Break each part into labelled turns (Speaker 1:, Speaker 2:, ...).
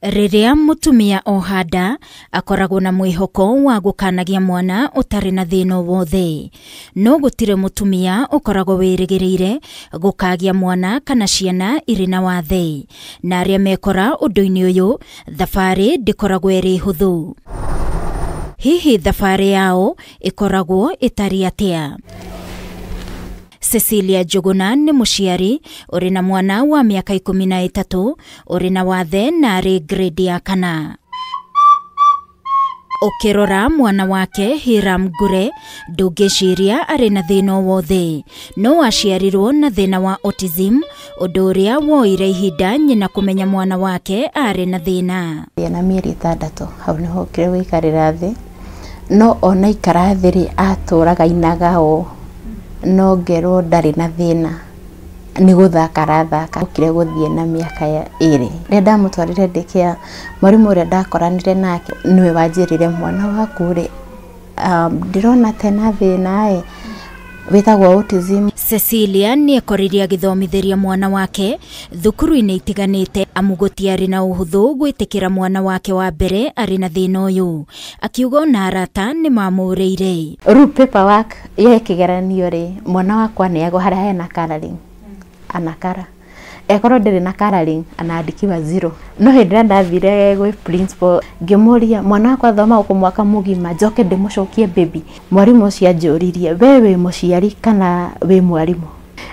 Speaker 1: Rĩrĩa mũtumia oha nda akoragwo na mwĩhoko wa gũkanagia mwana ũtarĩ na thĩna o wothe, no gũtirĩ mũtumia ũkoragwo wĩrĩgĩrĩire gũkagĩa mwana kana ciana irĩ na wathe, na arĩa mekora ũndũ-inĩ ũyũ thabarĩ ndĩkoragwo ĩrĩ hũthũ. Hihi thabarĩ yao ĩkoragwo ĩtariĩ atĩa? Cecilia Njuguna nĩ mũciari ũrĩ na mwana wa mĩaka 13 ũrĩ na wathe na arĩ grade ya 4. Ũkĩrora mwana wake Hiram Ngure ndũngĩciria arĩ na thĩna o wothe, no aciarirwo na thĩna wa autism, ũndũ ũrĩa woire ihinda nyina kũmenya mwana wake arĩ na thĩna.
Speaker 2: Na mĩeri 6 hau nĩho okire gũikarĩra thĩ, no ona ikara thĩ rĩ atũraga inaga o no ngerwo ndarĩ na thĩna nĩ gũthaka arathaka. Okire gũthiĩ na mĩaka 2. Rĩrĩa ndamũtwarire daycare, mwarimũ ũrĩa ndakoranire nake nĩwe wanjĩrire mwana waku rĩ ndĩrona tena thĩna ĩ wĩtagwo autism.
Speaker 1: Cecilia nĩ ekorire agĩthomithĩria mwana wake thukuru-inĩ itiganĩte amu gũtiarĩ na ũhũthũ gwĩtĩkĩra mwana wake wa mbere arĩ na thĩna ũyũ, akiuga ona arata nĩ mamũrĩire.
Speaker 2: Rĩu paperwork ya kĩgeranio rĩ mwana wakwa nĩagwo harĩa hena coloring anakara ekorwo ndĩrĩ na coloring anaandikiwa 0. No hĩndĩ ĩrĩa ndathire gwĩ principal ngĩmũria mwana wakwa athoma gũkũ mwaka mũgima njoke ndĩmũcokie baby, mwarimũ ũcio anjũririe we wĩ mũciari kana wĩ mwarimũ?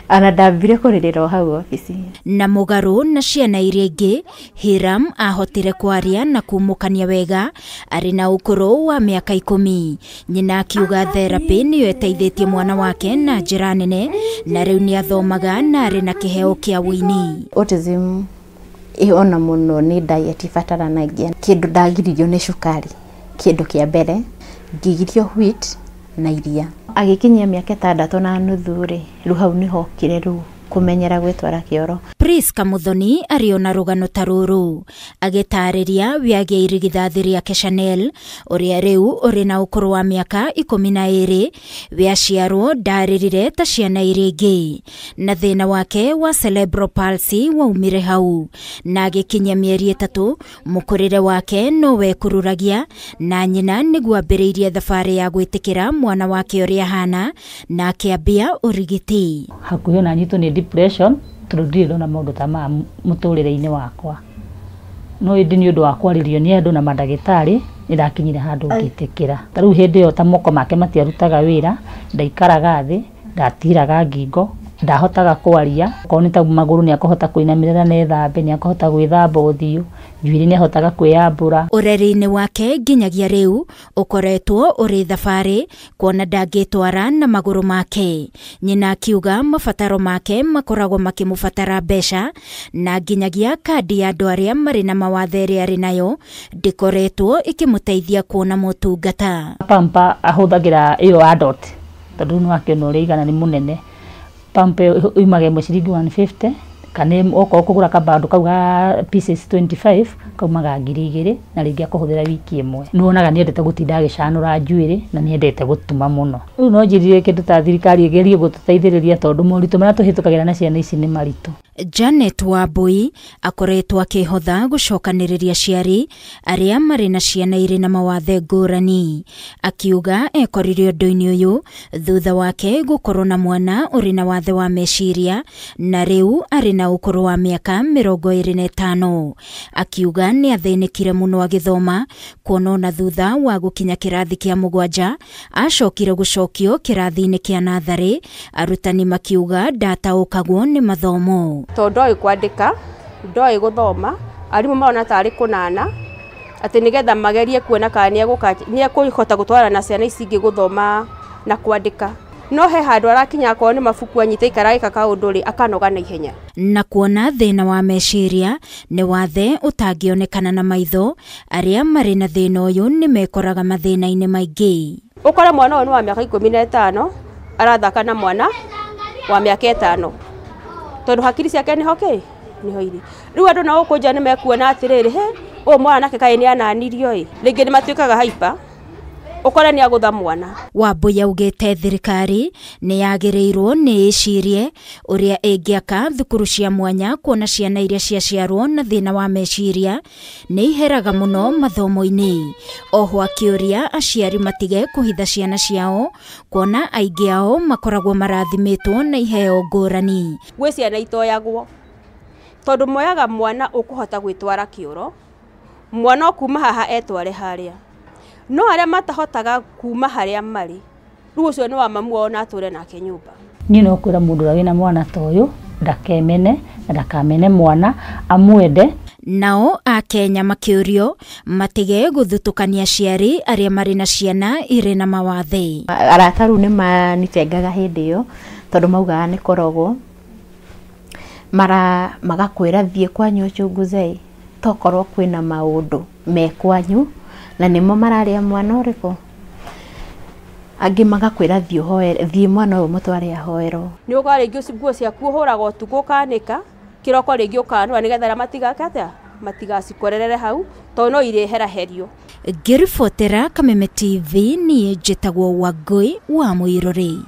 Speaker 2: Ona ndambire kũrĩrĩra o hau obici.
Speaker 1: Na mũgarũ na ciana iria ingĩ, Hiram ahotire kwaria na kumũkania wega arĩ na ũkũrũ wa mĩaka 10. Nyina akiuga therapy nĩyo ĩteithĩtie mwana wake na njĩra nene, na rĩu nĩ athomaga na arĩ na kĩheo kĩa ũini.
Speaker 2: Autism ona mũno nĩ diet ibataranagia. Kĩndũ ndagiririo nĩ cukari, kĩndũ kĩa mbere ngĩgirio wheat na iria. Agĩkinyia mĩaka 6.5 rĩ rĩu hau nĩho okire rĩu kũmenyera gwĩtwara kĩoro.
Speaker 1: Priska Muthoni arĩ ona rũgano ta rũrũ agĩtarĩria wĩagia irigithathi rĩake Chanel ũrĩa rĩu ũrĩ na ũkũrũ wa mĩaka 12 wĩaciarwo ndarĩrire ta ciana iria ingĩ, na thĩna wake wa cerebral palsy waumire hau, na agĩkinyia mĩeri 3 mũkũrĩre wake no wekururagia, na nyina nĩguo ambĩrĩirie thabarĩ ya gwĩtĩkĩra mwana wake ũrĩa ahana na akĩambia ũrigiti.
Speaker 3: Hakuhĩ ona nyitwo nĩ depression tondũ ndirĩ ndona maũndũ ta maya mũtũrĩre-inĩ wakwa, no ĩndĩ nĩ ũndũ wa kwarĩrio nĩ andũ na mandagĩtarĩ nĩ ndakinyire handũ ngĩtĩkĩra. Ta rĩu hĩndĩ ĩyo ta moko make matiarutaga wĩra, ndaikaraga thĩ, ndatiraga ngingo, ndahotaga kwaria, okorwo nĩ ta magũrũ nĩ akũhota kũinamĩrĩra na ethambe, nĩ akũhota gwĩthamba ũthiũ, njuĩrĩ nĩ ahotaga kwĩyambũra.
Speaker 1: Ũreri-inĩ wake nginyagia rĩu ũkoretwo ũrĩ thabarĩ kuona ndangĩtwara na magũrũ make. Nyina akiuga mabataro make makoragwo makĩmũbatara mbeca, na nginyagia kandi ya andũ arĩa marĩ na mawathe ĩrĩa arĩ nayo ndĩkoretwo ĩkĩmũteithia kuona motungata.
Speaker 3: Pampa ahũthagĩra ĩyo adult tondũ nĩ wakĩona ũrĩa igana nĩ mũnene. Pampa yumaga ĩmwe ciringi 150 kana okorwo kũgũra kabando kau ga pieces 25 kaumaga 2000 na rĩngĩ akũhũthĩra wiki ĩmwe. Nĩ wonaga nĩendete gũtinda agĩcanũra njuĩrĩ na nĩendete gũtuma mũno. Rĩu no njĩrire kĩndũ ta thirikari ĩgerie gũtũteithĩrĩria tondũ moritũ marĩa tũhĩtũkagĩra na ciana ici nĩ maritũ.
Speaker 1: Janet Wambui akoretwo akĩhotha gũcokanĩrĩria aciari arĩa marĩ na ciana irĩ na mawathe ngũrani, akiuga ekorire ũndũ-inĩ ũyũ thutha wake gũkorwo na mwana ũrĩ na wathe wa meciria na rĩu arĩ na ũkũrũ wa mĩaka 25. Akiuga nĩ athĩnĩkire mũno agĩthoma kuona ona thutha wa gũkinya kĩrathi kĩa 7 acokire gũcokio kĩrathi-inĩ kĩa natharĩ, arutani makiuga ndataũkagwo nĩ mathomo.
Speaker 4: Tondũ ndoĩ kwandĩka, ndoĩ gũthoma, arimũ marona tarĩ kũnana atĩ nĩgetha magerie kuona kana nĩekũhota gũtwarana na ciana ici ingĩ gũthoma na kwandĩka. No he handũ arakinya akorwo nĩ mabuku anyita ikara gĩka kaũndũ rĩ akanoga na ihenya.
Speaker 1: Na kuona thĩna wa meciria nĩ wathe ũtangĩonekana na maitho, arĩa marĩ na thĩna ũyũ nĩ mekoraga mathĩna-inĩ maingĩ.
Speaker 4: Ũkore mwana ũyũ nĩ wa mĩaka 15 arathaka na mwana wa mĩaka 5 tondũ hakiri ciake nĩho kĩ nĩho irĩ. Rĩu andũ nao gũkũ nja nĩ mekuona atĩrĩrĩ, he ũyũ mwana nake kaĩ nĩ ananirio ĩ, rĩngĩ nĩ matuĩkaga hyper, Ũkore nĩ agũtha mwana.
Speaker 1: Wambui augĩte thirikari nĩ yagĩrĩirwo nĩ ĩcirie ũrĩa ĩngĩaka thukuru cia mwanya kuona ciana iria ciaciarwo na thĩna wa meciria nĩ iheraga mũno mathomo-inĩ. Oho akĩũria aciari matige kũhitha ciana ciao kuona aingĩ ao makoragwo marathimĩtwo na iheo ngũrani.
Speaker 4: Gwĩ ciana itoyagwo tondũ moyaga mwana ũkũhota gwĩtwara kĩoro, mwana ũkuma haha etware harĩa, no arĩa matahotaga kuma harĩa marĩ rĩu ũcio nĩ wa mamu wao na atũre nake nyũmba.
Speaker 3: Niĩ no kwĩra mũndũ ũrĩa wĩna mwana ta ũyũ ndakemene na ndakamene mwana, amwende.
Speaker 1: Nao Akenya makĩũrio matige gũthutũkania aciari arĩa marĩ na ciana irĩ na mawathe.
Speaker 2: Arata rĩu nĩ manitengaga hĩndĩ ĩyo tondũ maugaga nĩ korogwo, mara magakwĩra thiĩ kwanyu ũchunguzei, tokorwo kwĩna maũndũ me kwanyu na nĩmo mararĩa mwana ũrĩkũ. Angĩ magakwĩra thiĩ ũhoere, thiĩ mwana ũyũ mũtware ahoerwo.
Speaker 4: Nĩ ũkoraga rĩngĩ nguo ciaku ũhũraga ũtukũ ũkanĩka, kĩroko rĩngĩ ũkanũra nĩgetha arĩa matigake atĩa matigacikorerere hau tondũ no irĩheraherio.
Speaker 1: Ngĩribotera Kameme TV niĩ njĩtagwo Wangũi wa Mũirũrĩ.